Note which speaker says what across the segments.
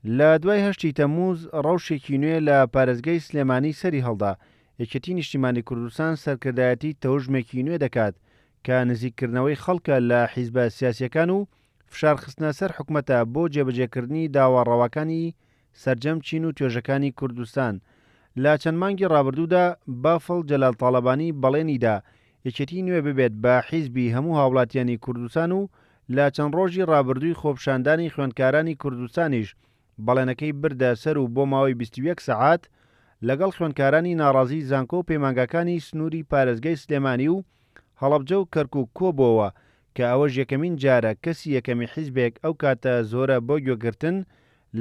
Speaker 1: لە دوای هەشتی تەمموز ڕەوشێکی نوێ لە پارێزگای سلێمانی سەری هەڵدا، یەکێتی نیشتیمانی کوردستان سەرکردایەتی تەوژمێکی نوێ دەکات کە نزیککردنەوەی خەڵکە لە حیزبە سیاسییەکان و فشار خستنە سەر حکومەتە بۆ جێبەجێکردنی داوا ڕەواکانی سەرجەم چین و توێژەکانی کوردستان. لە چەند مانگی ڕابردوودا بافڵ جەلال تاڵەبانی بەڵێنی دا یەکێتی نوێ ببێت بە حیزبی هەموو هاوڵاتیانی کوردستان و لە چەند ڕۆژی ڕابردووی خۆپیشاندانی خوێندکارانی کوردستانیش بەڵێنەکەی بردە سەر و بۆ ماوەی 21 سەعات لەگەڵ خوێندکارانی ناڕازی زانکۆ و پەیمانگاکانی سنووری پارێزگای سلێمانی و هەڵەبجە و کەرکوک کۆبۆوە کە ئەوەش یەکەمین جارە کەسی یەکەمی حیزبێک ئەو کاتە زۆرە بۆ گوێگرتن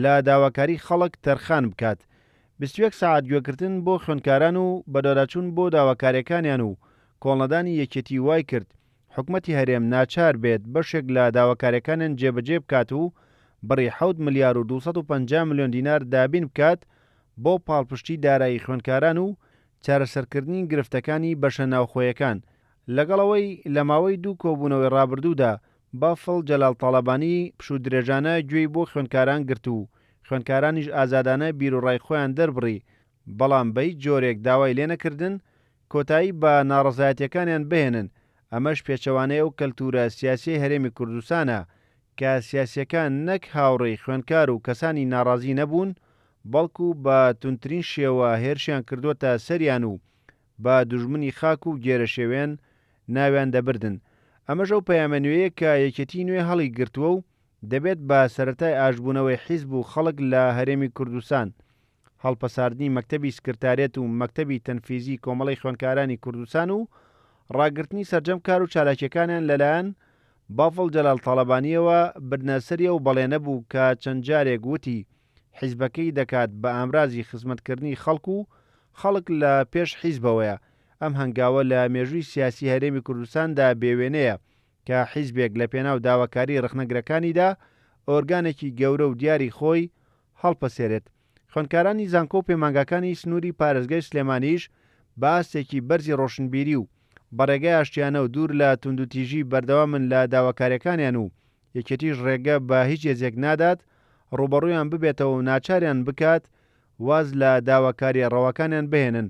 Speaker 1: لە داواکاری خەڵک تەرخان بکات. 21 سەعات گوێگرتن بۆ خوێندکاران و بەدواداچوون بۆ داواکاریەکانیان و کۆڵنەدانی یەکێتی وایکرد حکومەتی هەرێم ناچار بێت بەشێک لە داواکاریەکانیان جێبەجێ بکات و بڕی حەوت ملیار و 250 ملیۆن دینار دابین بکات بۆ پاڵپشتی دارایی خوێندکاران و چارەسەرکردنی گرفتەکانی بەشە ناوخۆیەکان، لەگەڵ ئەوەی لە ماوەی دوو کۆبوونەوەی ڕابردوودا بافڵ جەلال تاڵەبانی پشوودرێژانە گوێی بۆ خوێندکاران گرت و خوێندکارانیش ئازادانە بیروڕای خۆیان دەربڕی، بەڵام بە هیچ جۆرێک داوای لێنەکردن کۆتایی بە ناڕەزایەتیەکانیان بهێنن، ئەمەش پێچەوانەی ئەو کەلتورە سیاسیەی هەرێمی کوردستانە کە سیاسیەکان نەک هاوڕێی خوێندکار و کەسانی ناڕازی نەبوون، بەڵکو بە توندترین شێوە هێرشیان کردووەتە سەریان و بە دوژمنی خاک و گێرەشێوێن ناویان دەبردن. ئەمەش ئەو پەیامە نوێیە کە یەکێتیی نوێ هەڵیگرتووە و دەبێت بە سەرەتای ئاشتبوونەوەی حیزب و خەڵک لە هەرێمی کوردستان. هەڵپەساردنی مەکتەبی سکرتاریەت و مەکتەبی تەنفیزی کۆمەڵەی خوێندکارانی کوردستان و ڕاگرتنی سەرجەم کار و چالاکیەکانیان لەلایەن بافڵ جەلال تاڵەبانیەوە بردنە سەری ئەو بەڵێنە بوو کە چەند جارێک وتی حیزبەکەی دەکات بە ئامرازی خزمەتکردنی خەڵک و خەڵک لە پێش حیزبەوەیە، ئەم هەنگاوە لە مێژووی سیاسی هەرێمی کوردستاندا بێ وێنەیە کە حیزبێک لە پێناو داواکاری ڕەخنەگرەکانیدا ئۆرگانێکی گەورە و دیاری خۆی هەڵپەسێرێت. خوێندکارانی زانکۆ و پەیمانگاکانی سنووری پارێزگای سلێمانیش بە ئاستێکی بەرزی ڕۆشنبیری و بە ڕێگای ئاشتیانە و دوور لە توندوتیژی بەردەوامن لە داواکاریەکانیان و یەکێتیش ڕێگە بە هیچ هێزێک نادات ڕووبەڕوویان ببێتەوە و ناچاریان بکات واز لە داواکاریە ڕەواکانیان بهێنن.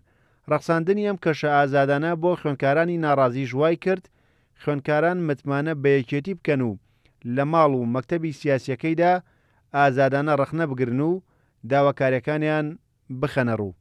Speaker 1: ڕەخساندنی ئەم کەشە ئازادانە بۆ خوێندکارانی ناڕازیش وایکرد خوێندکاران متمانە بە یەکێتی بکەن و لە ماڵ و مەکتەبی سیاسیەکەیدا ئازادانە ڕەخنە بگرن و داواکاریەکانیان بخەنە ڕوو.